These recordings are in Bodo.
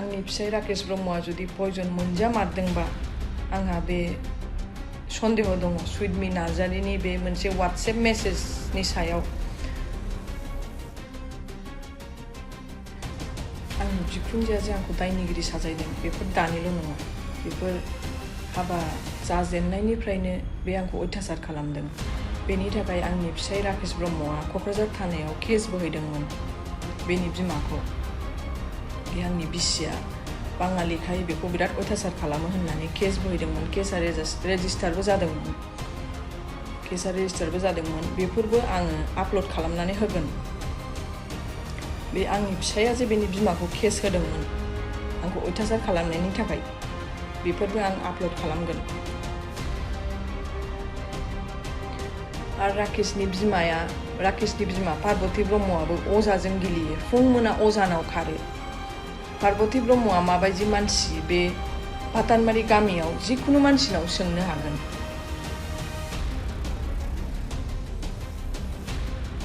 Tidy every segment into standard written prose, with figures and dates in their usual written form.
आंनि फिसाय राकेश ब्रह्मआ जुदि पयजन मोनजामारदोंबा आंहा बे सन्देह दङ सुइटमी नार्जारिनि बे मोनसे वाट्सएप मेसेजनि सायाव आंनि बिखुनजोआ जे आंखौ दायनिगिरि साजायदों बेफोर दानिल' नङा बेफोर हाबा जाजेननायनिफ्रायनो बे आंखौ अयथासार खालामदों बेनि थाखाय आंनि फिसाय राकेश ब्रह्मआ क'क्राझार थानायाव केस बोहैदोंमोन बेनि बिमाखौ बे आंनि बिसिया बाङालिखाय बेखौ बिराद अयथासार खालामो होननानै केस बोहैदोंमोन केसा रेजिस्टारबो जादोंमोन बेफोरबो आङो आपल'ड खालामनानै होगोन बे आंनि फिसाया जे बेनि बिमाखौ केस होदोंमोन आंखौ अयथासार खालामनायनि थाखाय बेफोरबो आं आपल'ड खालामगोन आरो राकेशनि बिमा पार्बती ब्रह्मआबो अजाजों गेलेयो फुं मोना अजानाव खारो पार्बती ब्रह्मआ माबायदि मानसि बे भातानबारि गामियाव जिखुनु मानसिनाव सोंनो हागोन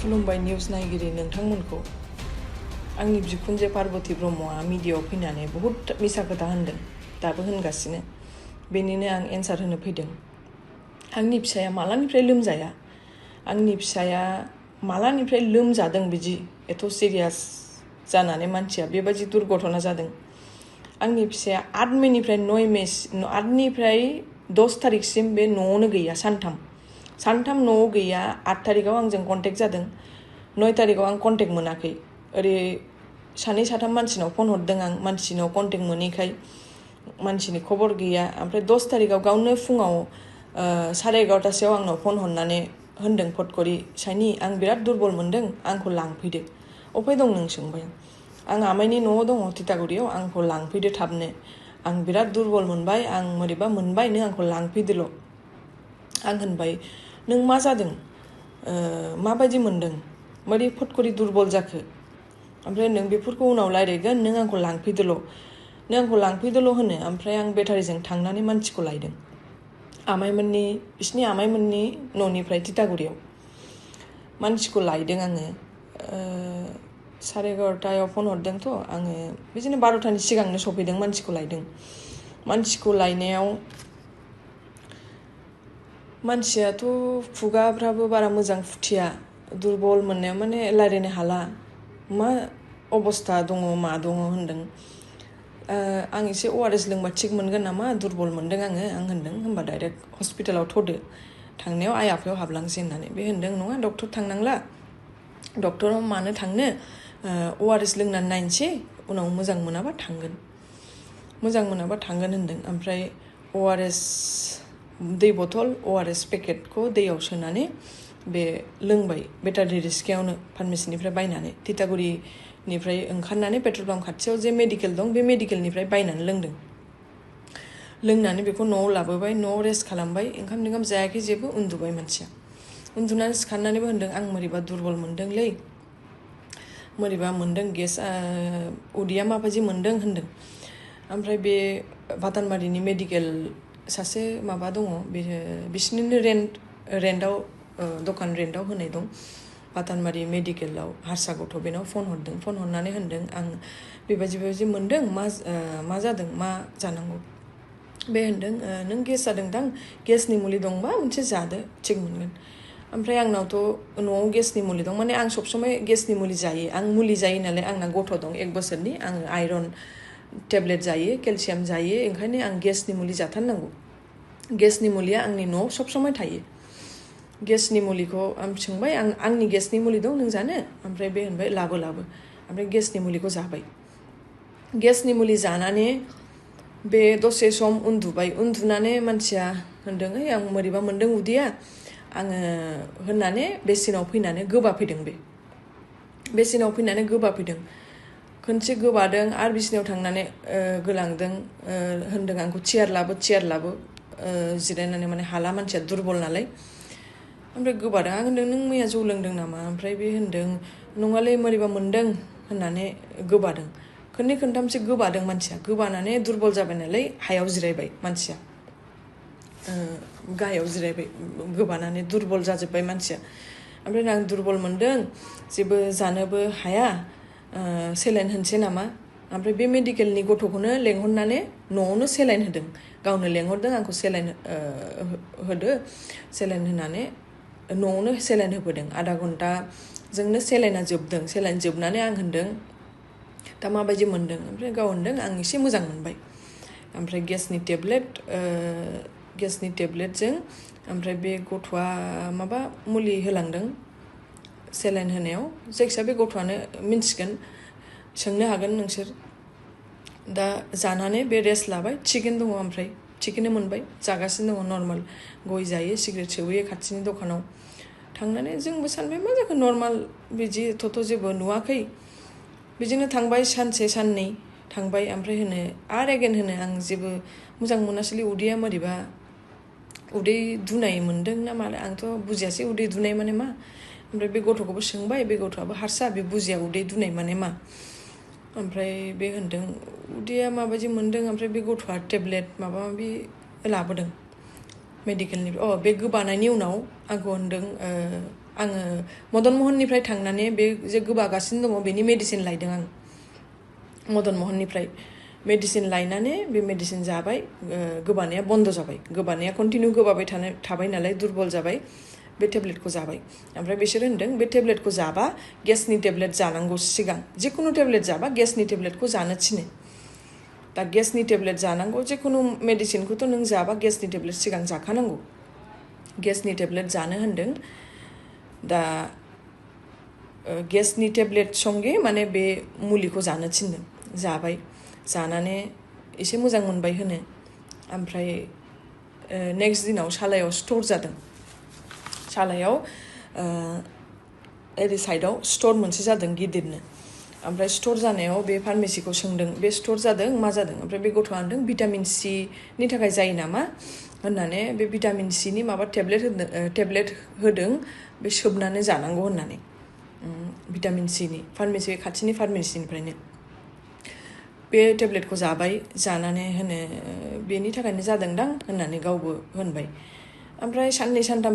खुलुमबाय निउस नायगिरि नोंथांमोनखौ आंनि बिखुनजो पार्बती ब्रह्मआ मिडियायाव फैनानै बहुद मिसा खोथा होनदों दाबो होनगासिनो बेनिनो आं एन्सार होनो फैदों आंनि फिसाया मालानिफ्राय लोमजाया आंनि फिसाया मालानिफ्राय लोमजादों बिदि एथ' सिरियास जानानै मानसिया बेबायदि दुर्घटना जादों आंनि फिसाया 8 मेनिफ्राय 8निफ्राय 10 तारिखसिम बे न'आवनो गैया सानथाम न'आव गैया 8 तारिखाव आंजों कन्टेक्ट जादों 9 तारिखाव आं कन्टेक्ट मोनाखै ओरै सानै साथाम मानसिनाव फन हरदों आं मानसिनाव कन्टेक्ट मोनैखाय मानसिनि खबर गैया ओमफ्राय 10 तारिखाव गावनो फुङाव 11:30 आंनाव फन हरनानै होनदों फटकरि साइनि आं बिराद दुरबल मोनदों आंखौ लांफैदो अफाय दं नों सोंबाय आं आमाइनि न'आव दङ तितागुरियाव आंखौ लांफैदो थाबनो आं बिराद दुरबल मोनबाय आं मोरैबा मोनबाय नों आंखौ लांफैदोल' आं होनबाय नों मा जादों माबायदि मोनदों मारै फटकरि दुरबल जाखो ओमफ्राय नों बेफोरखौ उनाव रायज्लायगोन नों आंखौ लांफैदोल' होनो ओमफ्राय आं बेटारिजों थांनानै मानसिखौ लायदों बिसिनि आमाइमोननि न'निफ्राय तितागुरियाव मानसिखौ लायदों आङो 11:30 फन हरदोंथ' आङो बिदिनो 12थानि सिगांनो सफैदों मानसिखौ लायदों मानसिखौ लायनायाव मानसियाथ' खुगाफ्राबो बारा मोजां फुथिया दुरबल मोननायाव माने रायज्लायनो हाला मा अबस्था दङ मा दङ होनदों आं एसे ORS लोंबा थिग मोनगोन नामा दुरबल मोनदों आं होनदों होमबा डाइरेक्ट हस्पिटालाव थ'दो थांनायाव आइ आफायाव हाबलांसै होननानै बे होनदों नङा डक्टर थांनांला डक्टराव मानो थांनो ORS लोंनानै नायनोसै उनाव मोजां मोनाबा थांगोन होनदों ओमफ्राय ORS दै बथल ORS पेकेटखौ दैयाव सोनानै बे लोंबाय बेटारि रिस्कायावनो फार्मेसिनिफ्राय बायनानै तितागुरिनिफ्राय ओंखारनानै पेट्रल पाम्प खाथियाव जे मेडिकेल दं बे मेडिकेलनिफ्राय बायनानै लोंनानै बेखौ न'आव लाबोबाय न'आव रेस्ट खालामबाय ओंखाम जायाखै जेबो उन्दुबाय मानसिया उन्दुनानै सिखारनानैबो होनदों आं मोरैबा दुरबल मोनदोंलै मोरैबा मोनदों गेस उदैया माबायदि मोनदों होनदों ओमफ्राय बे भातानबारिनि मेडिकेल सासे माबा दङ बिसिनिनो रेन्टआव दखान रेन्टआव होनाय दं भातानबारि मेडिकेलाव हारसा गथ' बेनाव फन हरनानै होनदों आं बेबायदि मोनदों मा जादों मा जानांगौ बे होनदों नों गेस जादोंदां गेसनि मुलि दंबा मोनसे जादो थिग मोनगोन ओमफ्राय आंनावथ' न'आव गेसनि मुलि दं माने आं सबसमाय गेसनि मुलि जायो आं मुलि जायो नालाय आंना गथ' दं 1 बोसोरनि आङो आइरन टेब्लेट जायो केलसियाम जायो ओंखायनो आं गेसनि मुलि जाथारनांगौ गेसनि मुलिया आंनि न'आव सबसमाय थायो गेसनि मुलिखौ आं सोंबाय आंनि गेसनि मुलि दं नों जानो ओमफ्राय बे होनबाय लाबो ओमफ्राय गेसनि मुलिखौ जाबाय गेसनि मुलि जानानै बे दसे सम उन्दुनानै मानसिया होनदों आं मोरैबा मोनदों उदैया आङो होननानै बेसिनाव फैनानै गोबाफैदों खनसे गोबादों आरो बिसिनायाव थांनानै गोलांदों होनदों आंखौ चेयार लाबो जिरायनानै माने हाला मानसिया दुरबल नालाय ओमफ्राय गोबादों आं होनदों नों मैया जौ लोंदों नामा ओमफ्राय बे होनदों नङालै मोरैबा मोनदों होननानै गोबादों खननै खनथामसो गोबादों मानसिया गोबानानै दुरबल जाबाय नालाय हायाव जिरायबाय मानसिया गाहायाव जिरायबाय गोबानानै दुरबल जाजोब्बाय मानसिया ओमफ्राय आं दुरबल मोनदों जेबो जानोबो हाया सेलाइन होनसै नामा ओमफ्राय बे मेडिकेलनि गथ'खौनो लेंहरनानै न'आवनो सेलाइन होदों गावनो लेंहरदों आंखौ सेलाइन होदो सेलाइन होनानै न'आवनो सेलाइन होबोदों आधा घन्टाजोंनो सेलाइना जोबदों सेलाइन जोबनानै आं होनदों दा माबायदि मोनदों ओमफ्राय गाव होनदों आं एसे मोजां मोनबाय ओमफ्राय गेसनि टेब्लेटजों ओमफ्राय बे गथ'आ माबा मुलि होलांदों सेलाइन होनायाव जायखिया बे गथ'आनो मिन्थिगोन सोंनो हागोन नोंसोर दा जानानै बे रेस्ट लाबाय थिगैनो दङ ओमफ्राय थिगैनो मोनबाय जागासिनो दङ नर्माल गय जायो सिगारेट सोबोयो खाथिनि दखानाव थांनानै जोंबो सानबाय मा जाखो नर्माल बिदि थ'थ' जेबो नुवाखै बिदिनो थांबाय सानसे साननै थांबाय ओमफ्राय होनो आरो एगेन होनो आं जेबो मोजां मोनासैलै उदैया बोरैबा उदै दुनाय मोनदों ना मानो आंथ' बुजियासै उदै दुनाय माने मा ओमफ्राय बे गथ'खौबो सोंबाय बे गथ'आबो हारसा बे बुजिया उदै दुनाय माने मा ओमफ्राय बे होनदों उदैया माबायदि मोनदों ओमफ्राय बे गथ'आ टेब्लेट माबा माबि लाबोदों मेडिकेलनि बे गोबानायनि उनाव आंखौ होनदों आङो मदन महननिफ्राय थांनानै बे जे गोबागासिनो दङ बेनि मेडिसिन लायदों आं मदन महननिफ्राय मेडिसिन लायनानै बे मेडिसिन जाबाय गोबानाया बन्द जाबाय गोबानाया कन्टिनिउ गोबाबाय थाबाय नालाय दुरबल जाबाय बे टेब्लेटखौ जाबाय ओमफ्राय बिसोर होनदों बे टेब्लेटखौ जाबा गेसनि टेब्लेट जानांगौ सिगां जिखुनु टेब्लेट जाबा गेसनि टेब्लेटखौ जानो थिनो दा गेसनि टेब्लेट जानांगौ जिखुनु मेडिसिनखौथ' नों जाबा गेसनि टेब्लेट सिगां जाखानांगौ गेसनि टेब्लेट जानो होनदों दा गेसनि टेब्लेट संगे माने बे मुलिखौ जानो थिनदों जाबाय जानानै एसे मोजां मोनबाय होनो ओमफ्राय नेक्स्ट दिनाव सालायाव स्ट'र जादों सालायाव ओरै साइडआव स्ट'र मोनसे जादों गिदिरनो ओमफ्राय स्ट'र जानायाव बे फार्मेसिखौ सोंदों बे स्ट'र जादों मा जादों ओमफ्राय बे गथ'आ होनदों भिटामिन सिनि थाखाय जायो नामा होननानै बे भिटामिन सिनि माबा टेब्लेट होदों बे सोबनानै जानांगौ होननानै भिटामिन सिनि खाथिनि फार्मेसिनिफ्रायनो बे टेब्लेटखौ जाबाय जानानै होनो बेनि थाखायनो जादोंदां होननानै गावबो होनबाय ओमफ्राय साननै सानथाम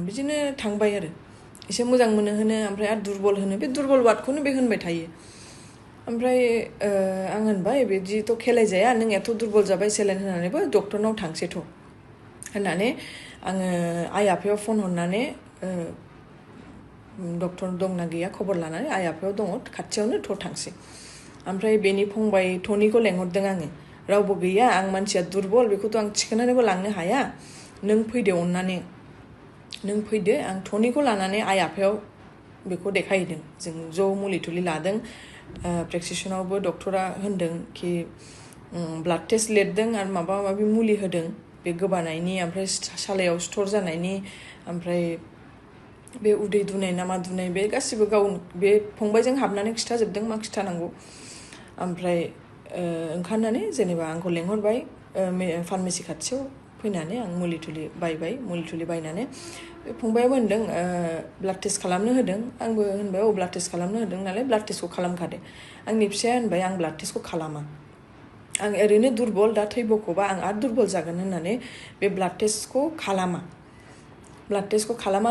बिदिनो थांबाय आरो एसे मोजां मोनो होनो ओमफ्राय आरो दुरबल होनो बे दुरबल वार्डखौनो बे होनबाय थायो ओमफ्राय आं होनबाय बिदिथ' खेलाय जाया नों एथ' दुरबल जाबाय सेलाइन होनानैबो डक्टरनाव थांसैथ' होननानै आङो आइ आफायाव फन हरनानै डक्टर दंना गैया खबर लानानै आइ आफायाव दङ खाथियावनो थ' थांसै ओमफ्राय बेनि फंबाय टनिखौ लेंहरदों आङो रावबो गैया आं मानसिया दुरबल बेखौथ' आं थिखोनानैबो लांनो हाया नों फैदो अननानै नों फैदो आं टनिखौ लानानै आइ आफायाव बेखौ देखायहैदों जों ज' मुलि थुलि लादों प्रेसक्रिपसनावबो डक्टरा होनदों कि ब्लाड टेस्ट लिरदों आरो माबा माबि मुलि होदों बे गोबानायनि ओमफ्राय सालायाव स्ट'र जानायनि ओमफ्राय बे उदै दुनाय ना मा दुनाय बे गासिबो गाव बे फंबायजों हाबनानै खिथाजोबदों मा खिथानांगौ ओमफ्राय ओंखारनानै जेनेबा आंखौ लेंहरबाय फार्मेसि खाथियाव फैनानै आं मुलि थुलि बायनानै बे फंबायाबो होनदों ब्लाड टेस्ट खालामनो होदों आंबो होनबाय ब्लाड टेस्ट खालामनो होदों नालाय ब्लाड टेस्टखौ खालामखादो आंनि फिसाया होनबाय आं ब्लाड टेस्टखौ खालामा आं ओरैनो दुरबल दा थै बख'बा आं आरो दुरबल जागोन होननानै बे ब्लाड टेस्टखौ खालामा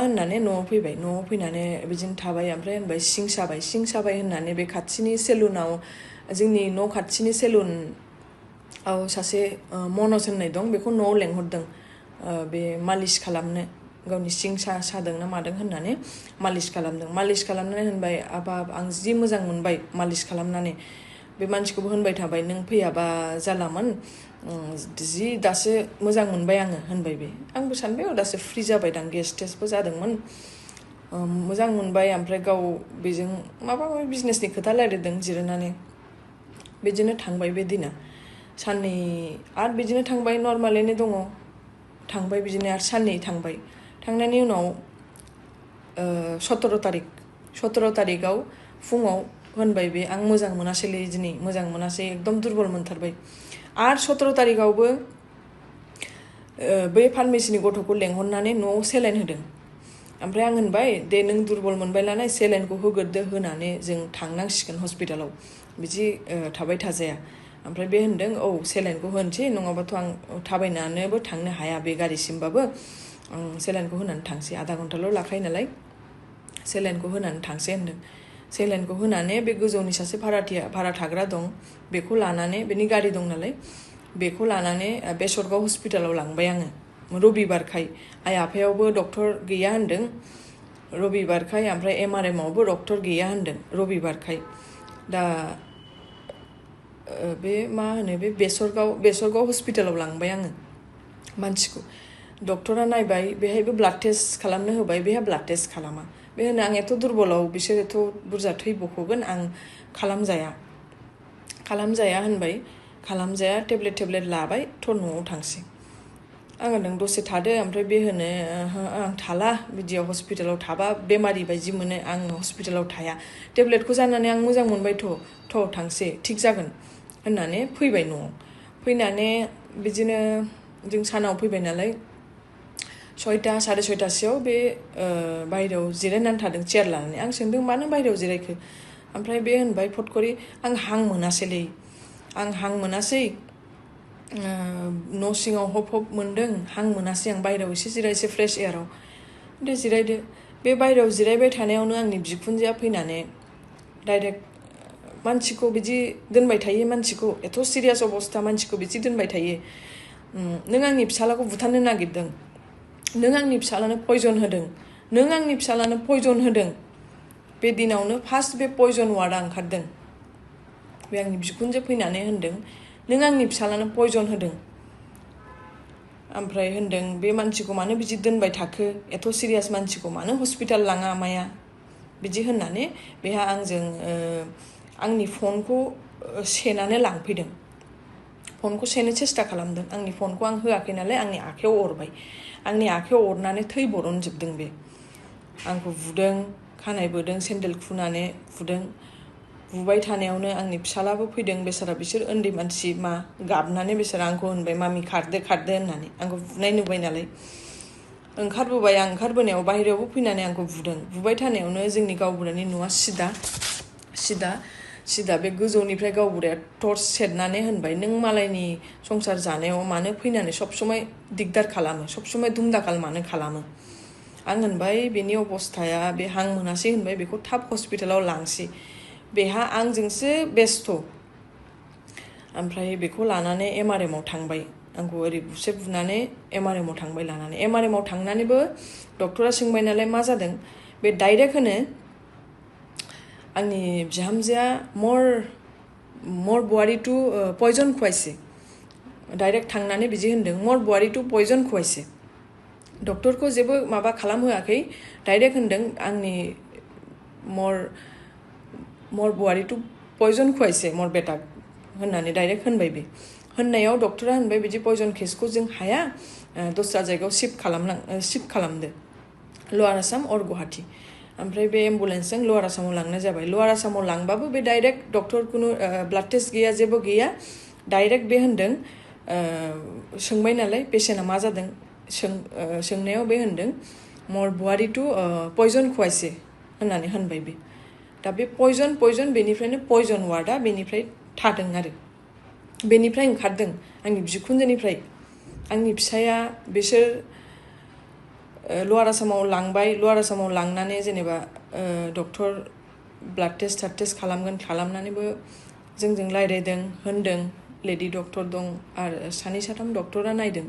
होननानै न'आव फैबाय न'आव फैनानै बिदिनो थाबाय ओमफ्राय होनबाय सिं साबाय होननानै बे खाथिनि सेलुनाव जोंनि न' खाथिनि सेलुनाव सासे मनज होननाय दं बेखौ न'आव लेंहरदों बे मालिस खालामनो गावनि सिं सादों ना मादों होननानै मालिस खालामनानै होनबाय आबाब आं जि मोजां मोनबाय मालिस खालामनानै बे मानसिखौबो होनबाय थाबाय नों फैयाबा जालामोन जि दासो मोजां मोनबाय आङो होनबाय बे आंबो सानबाय दासो फ्रि जाबाय दां गेस टेस्टबो जादोंमोन मोजां मोनबाय ओमफ्राय गाव बेजों माबा माबि बिजनेसनि खोथा रायलायदों जिरायनानै बिदिनो थांबाय बे दिना साननै आरो बिदिनो थांबाय नर्मालैनो दङ थांबाय बिदिनो आरो साननै थांबाय थांनायनि उनाव 17 तारिखआव फुङाव होनबाय बे आं मोजां मोनासैलै दिनै मोजां मोनासै एकदम दुरबल मोनथारबाय आरो 17 तारिखआवबो बै फार्मेसिनि गथ'खौ लेंहरनानै न'आव सेलाइन होदों ओमफ्राय आं होनबाय दे नों दुरबल मोनबाय नालाय सेलाइनखौ होग्रोदो होनानै जों थांनांसिगोन हस्पिटालाव बिदि थाबाय थाजाया ओमफ्राय बे होनदों सेलाइनखौ होनोसै नङाबाथ' आं थाबायनानैबो थांनो हाया बे गारिसिमबाबो सेलाइनखौ होनानै थांसै आधा घन्टाल' लाखायो नालाय सेलाइनखौ होनानै थांसै होनदों सेलाइनखौ होनानै बे गोजौनि सासे भारा थाग्रा दं बेखौ लानानै बेनि गारि दं नालाय बेखौ लानानै बेसरगाव हस्पिटालाव लांबाय आङो रबिबारखाय आइ आफायावबो डक्टर गैया होनदों रबिबारखाय ओमफ्राय MRM आवबो डक्टर गैया होनदों रबिबारखाय दा बे मा होनो बे बेसरगाव हस्पिटालाव लांबाय आङो मानसिखौ डक्टरा नायबाय बेहायबो ब्लाड टेस्ट खालामनो होबाय बेहा ब्लाड टेस्ट खालामा बे होनो आं एथ' दुरबलाव बिसोर एथ' बुरजा थै बख'गोन आं खालामजाया होनबाय खालामजाया टेब्लेट लाबाय थ' न'आव थांसै आं होनदों दसे थादो ओमफ्राय बे होनो आं थाला बिदियाव हस्पिटालाव थाबा बेमारि बायदि मोनो आं हस्पिटालाव थाया टेब्लेटखौ जानानै आं मोजां मोनबाय थ' थांसै थिग जागोन होननानै फैबाय न'आव फैनानै बिदिनो जों सानाव फैबाय नालाय 6टा 6:30सोआव बे बायहेरायाव जिरायनानै थादों चेयार लानानै आं सोंदों मानो बायहेरायाव जिरायखो ओमफ्राय बे होनबाय फटकरि आं हां मोनासैलै न' सिङाव हब मोनदों हां मोनासै आं बायहेरायाव एसे जिरायसै फ्रेश एयाराव दे जिरायदो बे बायहेरायाव जिरायबाय थानायावनो आंनि बिखुनजोआ फैनानै डाइरेक्ट मानसिखौ बिदि दोनबाय थायो मानसिखौ एथ' सिरियास अबस्था मानसिखौ बिदि दोनबाय थायो नों आंनि फिसालाखौ बुथारनो नागिरदों नों आंनि फिसालानो पयजन होदों बे दिनावनो फार्स्ट बे पयजन वार्डआ ओंखारदों बे आंनि बिखुनजो फैनानै होनदों नों आंनि फिसालानो पयजन होदों ओमफ्राय होनदों बे मानसिखौ मानो बिदि दोनबाय थाखो एथ' सिरियास मानसिखौ मानो हस्पिटाल लाङा माया बिदि होननानै बेहा आंजों आंनि फनखौ सेनानै लांफैदों फनखौ सेनो सेस्था खालामदों आंनि फनखौ आं होआखै नालाय आंनि आखायाव अरबाय आंनि आखायाव अरनानै थै बरनजोबदों बे आंखौ बुदों खानाय बोदों सेन्देल खुनानै बुबाय थानायावनो आंनि फिसालाबो फैदों बेसारा बिसोर उन्दै मानसि मा गाबनानै बेसारा आंखौ होनबाय मामि खारदो होननानै आंखौ बुनाय नुबाय नालाय ओंखारबोबाय आं ओंखारबोनायाव बाहेरायावबो फैनानै आंखौ बुबाय थानायावनो जोंनि गावबुरानि न'आ सिदा बे गोजौनिफ्राय गावबुराया टर्च सेरनानै होनबाय नों मालायनि संसार जानायाव मानो फैनानै सब समाय दिगदार खालामो सब समाय दुमदाखाल मानो खालामो आं होनबाय बेनि अबस्थाया बे हां मोनासै होनबाय बेखौ थाब हस्पिटालाव लांसै बेहा आंजोंसो बेस्थ' ओमफ्राय बेखौ लानानै MRM आव थांबाय आंखौ ओरै बुनानै MRM आव थांबाय लानानै MRM आव थांनानैबो डक्टरा सोंबाय नालाय मा जादों बे डाइरेक्ट होनो आंनि बिहामजोआ मर बुवारी टु पयजन खुवाइसे डाइरेक्ट थांनानै बिदि होनदों मर बुवारी टु पयजन खुवाइसे डक्टरखौ जेबो माबा खालामहोआखै डाइरेक्ट होनदों आंनि मर बुवारी टु पयजन खुवाइसे मर बेटा होननानै डाइरेक्ट होनबाय बे होननायाव डक्टरा होनबाय बिदि पयजन केसखौ जों हाया दस्रा जायगायाव शिफ्ट खालामदो लवार आसाम अर गुवाहाटी ओमफ्राय बे एम्बुलेन्सजों लवार आसामाव लांनाय जाबाय लवार आसामाव लांबाबो बे डाइरेक्ट डक्टर कुनु ब्लाड टेस्ट गैया जेबो गैया डाइरेक्ट बे होनदों सोंबाय नालाय पेसेन्टआ मा जादों सोंनायाव बे होनदों मर बुवारी टु पयजन खुवाइसे होननानै होनबाय बे दा बे पयजन बेनिफ्रायनो पयजन वार्डआ बेनिफ्राय थादों आरो बेनिफ्राय ओंखारदों आंनि बिखुनजोनिफ्राय आंनि फिसाया बिसोर लवार आसामाव लांनानै जेनेबा डक्टर ब्लाड टेस्ट खालामनानैबो जोंजों रायज्लायदों होनदों लेडि डक्टर दं आरो 2-3 डक्टरा नायदों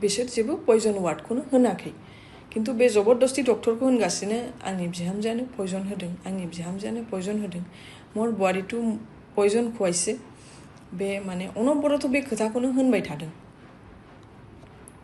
बिसोर जेबो पयजन वार्डखौनो होनाखै किन्तु बे जबरदस्ति डक्टरखौ होनगासिनो आंनि बिहामजोआनो पयजन होदों मर बुवारी टु पयजन खुवाइसे बे माने अनबरथ' बे खोथाखौनो होनबाय थादों